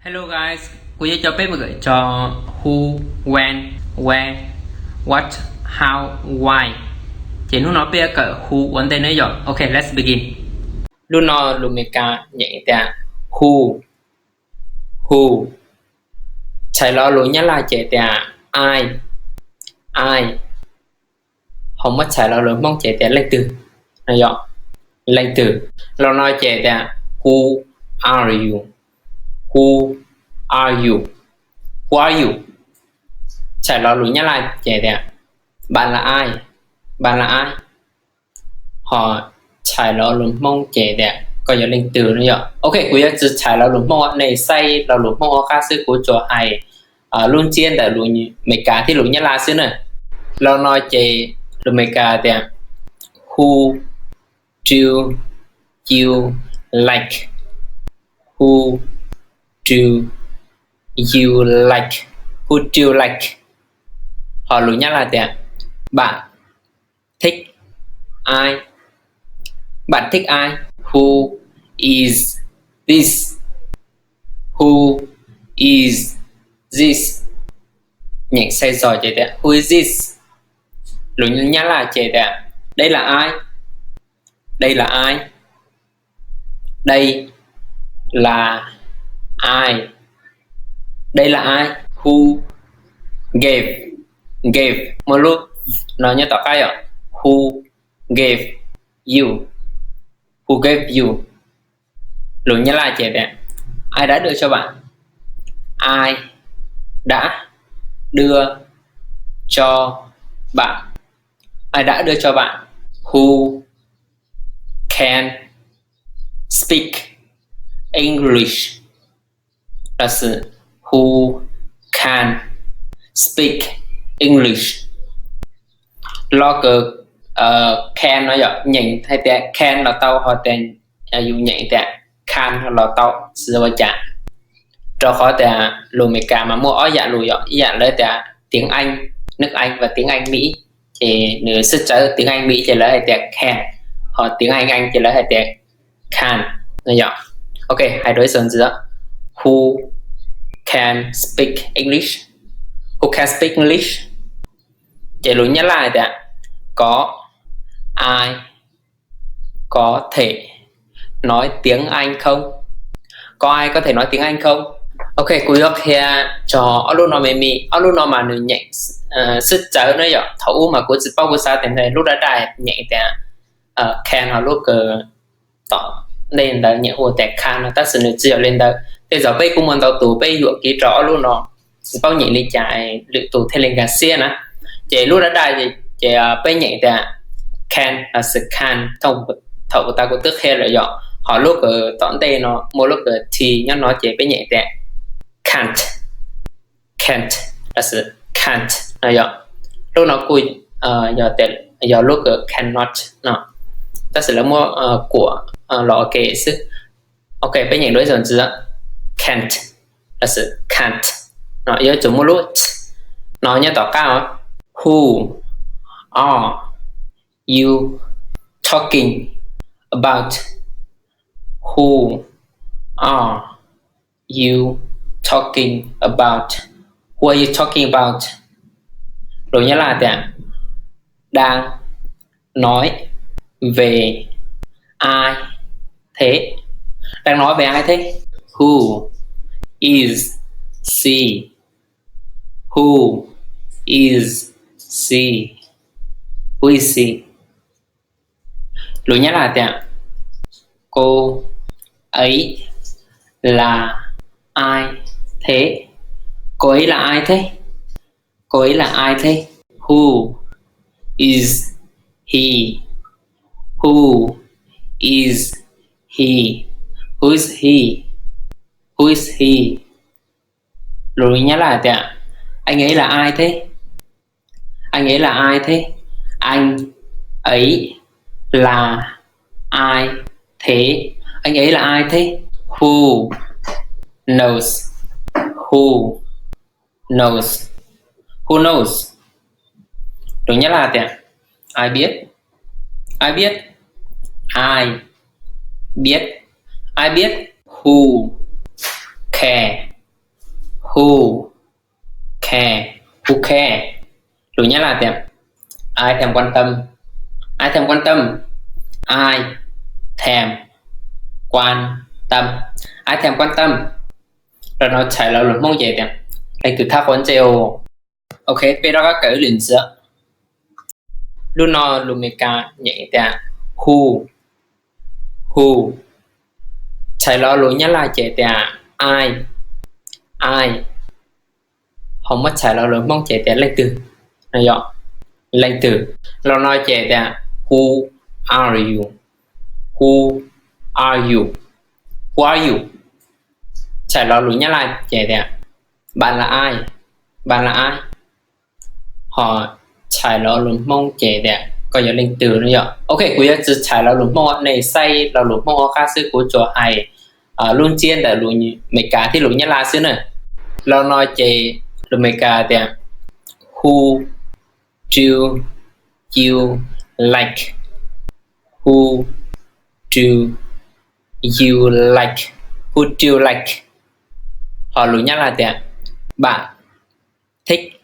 Hello guys, kuv yuav coj peb mus kawm tso who, when, where, what, how, why. Ces hnub no peb yuav kawm who ua ntej na yom. Ok, let's begin. Lub no lus Meskas nyem tias who, who. Txhais los lus Nyab Laj ces tias I, I. Ho muab txhais los lus Hmoob ces tias leej twg, no yog leej twg. Los no ces tias who are you, who are you, who are you. Txhais los lus Nyab Laj ces tias bạn là ai, bạn là ai. Ho txhais los lus Hmoob ces tias koj yog leej twg no yom. Ok, kuv yuav tsis txhais los lus Hmoob, nej saib los lus Hmoob ob qab xwb, kuv tsuas hais lub ntsiab ntawm lus Meskas thiab lus Nyab Laj xwb na. Los no ces lus Meskas tias who do you like, who do you like, who do you like. Ho lus Nyab Laj tias bạn thích ai, bạn thích ai, who is this, who is this. Nyem sai zog ces tias who is this. Lus Nyab Laj ces tias đây là ai, đây là ai, đây là ai, đây là ai, đây là ai. Who gave, gave muaj lub no nyob tom qab yom, who gave you, who gave you. Lus Nyab Laj ces tias ai đã đưa cho bạn, ai đã đưa cho bạn, ai đã đưa cho bạn, who can speak English, lossis who can speak English. Lo kawg, can no yog nyeem hais tias can los tau, ho tias yus nyeem tias can los tau, tsis ua cas. Rau qhov tias lus Meskas mas muaj ob yam lus yom, ib yam lawv tias tiếng Anh, nước Anh và tiếng Anh Mỹ, ces nws xib tsawv tiếng Anh Mỹ ces lawv hais tias can, ho tiếng Anh Anh ces lawv hais tias can no yom. Ok, hais dua ib zaug ntxiv, who can speak English, who can speak English. Ces lus Nyab Laj hais tias có ai có thể nói tiếng Anh không, có ai có thể nói tiếng Anh không. Ok, kuv yuav qhia tso ob lub no me me, ob lub no mas nws nyeem xib tsawv na yom. Thaum ub mas kuv tsis paub, kuv xav tias lub daj daj nyeem tias can, ho lub kawg tom ntej ntawd nyeem hu tias can no, tab sis nws tsis yog li ntawd. Tej zaum peb kuj muaj ntau tus peb yuam kev rau ob lub no, tsis paub nyeem li cas, lwm tus thiaj li nkag siab na. Ces lub daj daj ces peb nyeem tias can lossis can. Thaum kuv tas kuv twb qhia lawm yom, ho lub kawg tom ntej no muaj lub kawg t nyob no ces peb nyeem tias can't, can't lossis can't no yom. Lub no kuj yog tias yog lub kawg cannot no, tab sis lawv muab kuam los ua ke xwb. Ok, peb nyeem dua ib zaug ntxiv, can't lossis can't no, yuav tsum muaj lub t no nyob tom qab. Who are you talking about? Who are you talking about? Who are you talking about? Lus Nyab Laj tias đang nói về ai thế, đang nói về ai thế, who is she, who is she, who is she. Lus Nyab Laj tias cô ấy là ai thế, cô ấy là ai thế, cô ấy là ai thế, who is he, who is he, who is he, who is he. Lus Nyab Laj tias anh ấy là ai thế, anh ấy là ai thế, anh ấy là ai thế, anh ấy là ai thế, who knows, who knows, who knows. Lus Nyab Laj tias ai biết, ai biết, ai biết, ai biết, who care, Who care? Who care? Lus Nyab Laj tias ai thèm quan tâm. Ai thèm quan tâm. Ai thèm quan tâm. Ai thèm quan tâm. Los no txhais lo lus Hmoob ces tias leej twg thab quav ntsej. Ok, peb rov qab kawm lwm ntxiv. Lub no lus Meskas nyeem tias who, who. Txhais lo lus Nyab Laj ces tias ai, ai. Ho muab txhais lo lus Hmoob ces tias leej twg, no yog leej twg. Los no ces tias who are you? Who are you? Who are you? Txhais lo lus Nyab Laj ces tias bạn là ai, bạn là ai. Ho txhais lo lus Hmoob ces tias koj yog leej twg no yom. Ok, kuv yuav tsis txhais lo lus Hmoob, nej saib lo lus Hmoob ob qab xwb, kuv tsuas hais lub ntsiab ntawm lus Meskas thiab lus Nyab Laj xwb na. Los no ces lus Meskas tias who do you like? Who do you like? Who do you like? Ho lus Nyab Laj tias bạn thích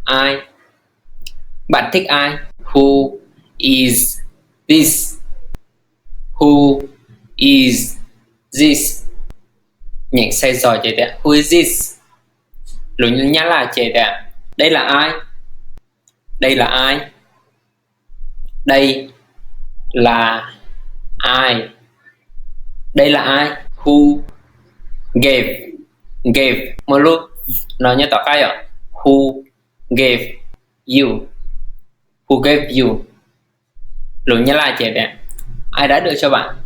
ai? Bạn thích ai? Who is this? Who is this? Nyeem sai zog ces tias who is this? Lus Nyab Laj ces tias đây là ai? Đây là ai? Đây là ai? Đây là ai? Who gave? Gave muaj lub no nyob tom qab yom. Who gave you? Who gave you? Lus Nyab Laj ces tias ai đã đưa cho bạn?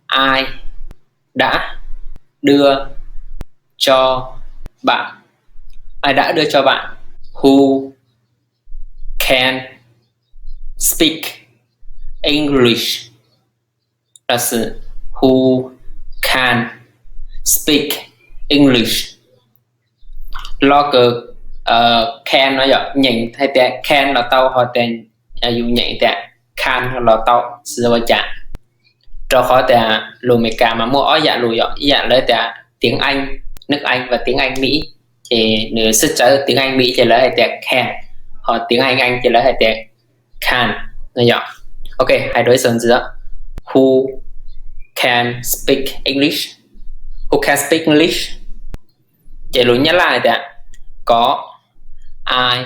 Ai đã đưa cho bạn? Ai đã đưa cho bạn? Who can speak English? Los sis who can speak English? Lo kawg, can no yog nyeem hais tias can los tau, ho tias yus nyeem tias can los tau, tsis ua cas. Rau qhov tias lus Meskas mas muaj ob yam lus yom, ib yam lawv tias tiếng Anh, nước Anh và tiếng Anh Mỹ, ces nws xwb tsawv tiếng Anh Mỹ ces lawv hais tias can, ho tiếng Anh Anh ces lawv hais tias can no yom. Ok, hais dua ib zaug ntxiv. Who can speak English? Who can speak English? Ces lus Nyab Laj hais tias có ai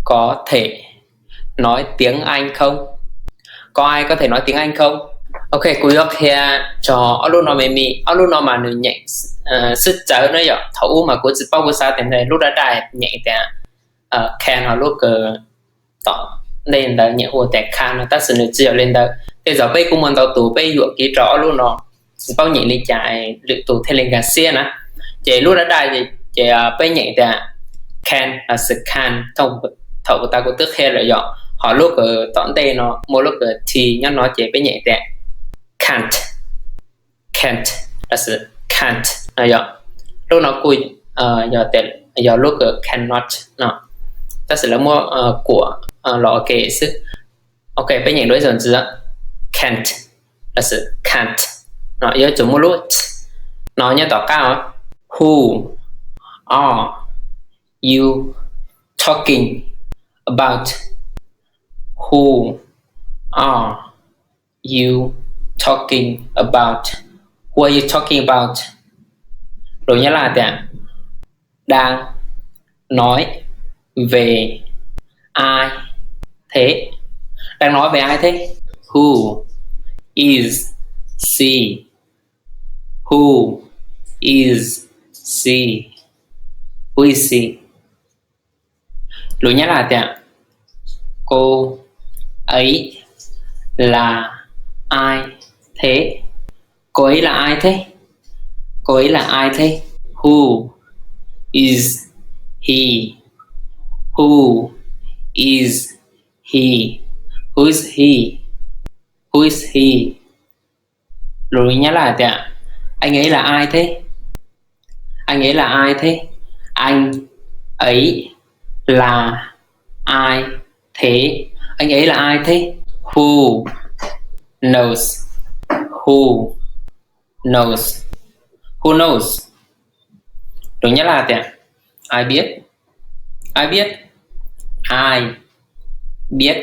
có thể nói tiếng Anh không? Có ai có thể nói tiếng Anh không? Ok, kuv yuav qhia tso ob lub no me me, ob lub no mas nws nyeem xwb tsawv na yom. Thaum ub mas kuv tsis paub, kuv xav tias lub daj daj nyeem tias can, ho lub kawg tom ntej ntawd nyeem ua tias can no, tab sis nws tsis yog li ntawd. Tej zaum peb kuj muaj ntau tus peb yuam kev rau ob lub no, tsis paub nyeem li cas, lwm tus thiaj li nkag siab na. Ces lub daj daj ces peb nyeem tias can los sis can. Thaum kuv tas kuv twb qhia lawm yom, ho lub kawg tom ntej no muaj lub kawg t nyob no ces peb nyeem tias can't, can't los sis can't no yom. Lub no kuj yog tias yog lub kawg cannot no, tab sis lawv muab kuam los ua ke xwb. Ok, peb nyeem dua ib zaug ntxiv. Can't los sis can't no, yuav tsum muaj lub t no nyob tom qab. Who are you talking about? Who are you talking about? Who are you talking about? Lus Nyab Laj tias đang nói về ai thế? Đang nói về ai thế? Who is she? Who is she? Who is she? Lus Nyab Laj tias cô ấy là ai thế? Cô ấy là ai thế? Cô ấy là ai thế? Who is he? Who is he? Who is he? Who is he? Lus Nyab Laj tias anh ấy là ai thế? Anh ấy là ai thế? Anh ấy là ai thế? Anh ấy là ai thế? Who knows? Who knows? Who knows? Lus Nyab Laj tias ai biết, ai biết, ai biết,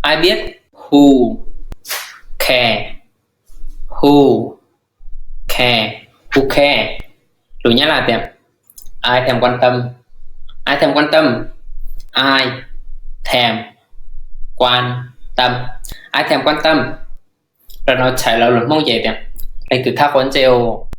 ai biết, who care, who care, who care. Lus Nyab Laj tias ai thèm quan tâm, ai thèm quan tâm, ai thèm quan tâm, ai thèm quan tâm. Lam no txhais lawv lus Hmoob ces tias leej twg thab quav ntsej os.